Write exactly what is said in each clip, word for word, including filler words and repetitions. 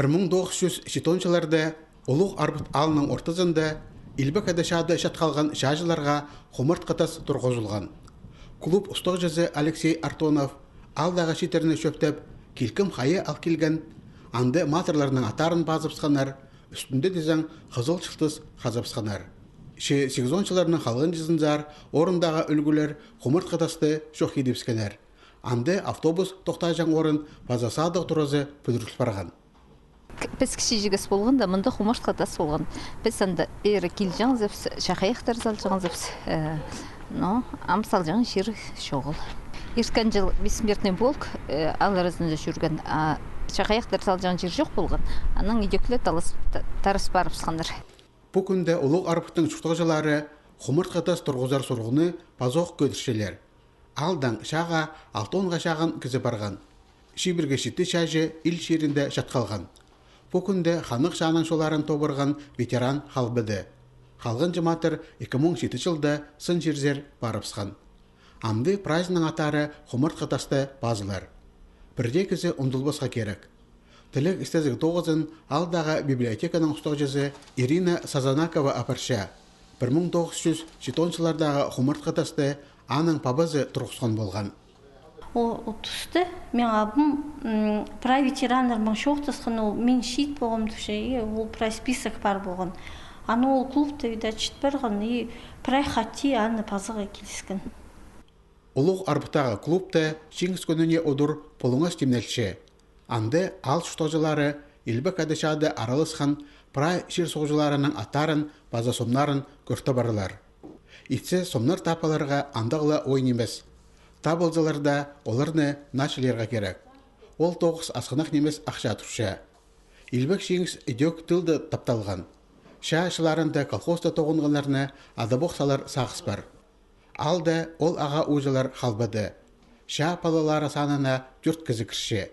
Пір муң тоғыс чӱс читон чылларда Улуғ Арбат аалның ортызында Илбек Ада чаада чат халған чааҷыларға хумартхы тас турғызылған. Клуб устағҷызы Алексей Артонов аалдағы чииттерні чӧптеп, килкім хайа ал килген, анда матырларның аттарын пазыбысханнар, ӱстӱнде тізең хызыл чылтыс хазыбысханнар. Че сигізон чылларның халғанҷызынзар орындағы ӱлгӱлер хумартхы тасты чох идібіскеннер. Анда автобус тохтаҷаң орын паза садығ туразы пӱдіріл парған. Піс кічіҷегес полғанда, мында хумартхы тас полған. Піс анда ирі килҷеңзібіс, чахайахтар салҷаңзыбыс. Э, но ам салҷаң чир чоғыл. Ирткен чыл Бессмертный полк, э, аал аразында чӧрген, а чахайахтар салҷаң чир чох полған. Анаң идӧк ле талас-, та-, тарас парыбысханнар. Пу кӱнде Улуғ Арбаттың чуртағҷылары хумартхы тас турғызар сурығны пазох кӧдірчелер. Аалдаң чааға алты онға чағын кізі парған. Чибіргі читі чааҷы ил чирінде чат халған. Пу кӱнде ханнығ чааның чолларын тобырған ветеран халбады. Халғанҷы матыр ікі муң читі чылда сын чирзер парыбысхан. Амды прайзының аттары хумартхы таста пазылар. Пірдее кізі ундулбасха кирек. Тілег істезіг тоғызын аалдағы библиотеканың устағҷызы Ирина Сазанакова апарча. Пір муң тоғыс чӱс читон чыллардағы хумартхы тасты аның пабазы турғысхан полған. Ол, ол туста мин абым, м, прай ветераннарнаң чоохтасхан, ол мин чиит полғам тіпче, и ол прай список пар полған. Аны ол клубта, видать, чіт парған, и прай хати аны пазарға киліскен. Улуғ Арбаттағы клубта Чиңіс кӱніне удур пулуңас тимнелче. Анда аал чуртағҷылары Илбек Ада чаада араласхан прай чир-суғҷыларының аттарын паза сомнарын кӧр табарлар. Итсе, сомнар таап аларға андағ ла ойын нимес. Таап алзалар даа, оларны наа чылирға кирек. Ол тоғыс асхынах нимес ахча турча. Илбек Чиңіс идӧк тылда тапталған. Чаа чылларында колхозта тоғынғаннарны адабох салар сағыс пар. Аалда ол ағаа ууҷалар халбады. Чаа палалары санына тӧрт кізі кірче.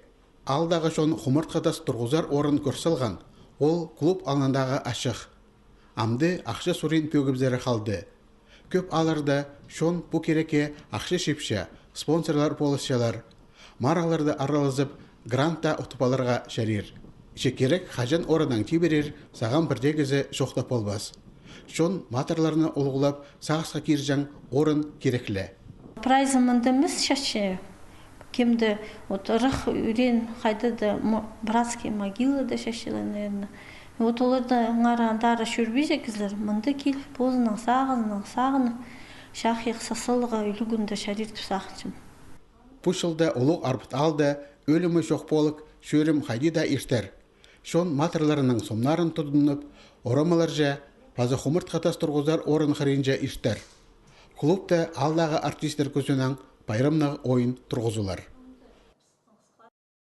Аалдағы чон хумартхы тас турғызар орын кӧр салған, ол клуб алнындағы ачых. Амды ахча сурин пӧгібізері халды. Кӧп аалларда чон пу кирекке ахча чыыпча, спонсорлар полысчалар. Марығларда аралазып, грант таа утып аларға чарир. Че кирек хаҷан орыннаң тибірер, сағам пірдее кізі чоохтап полбас. Чон матырларны улуғлап, сағысха кирҷең орын кирек ле. Прайзы мында нимес чатча. Кем-де, вот, ырах ӱреен хайда-да мо-, братский могилада чатчалар, наверное. Вот оларда аңар андары чӧрбинче кізілер, мында кил, позының сағызынаң сағынып, чахайах сас саларға ӱлӱкӱнде чарир тіп сағынчам. Пу чылда Улуғ Арбат аалда ӧлімі чох полып, чӧрім хайди даа иртер. Чон матырларының сомнарын тудынып, орамаларҷа паза хумартхы тас турғызар орын хыринҷа иртер. Клубта аалдағы артисттер кӱзінең пайрамнығ ойын турғызылар.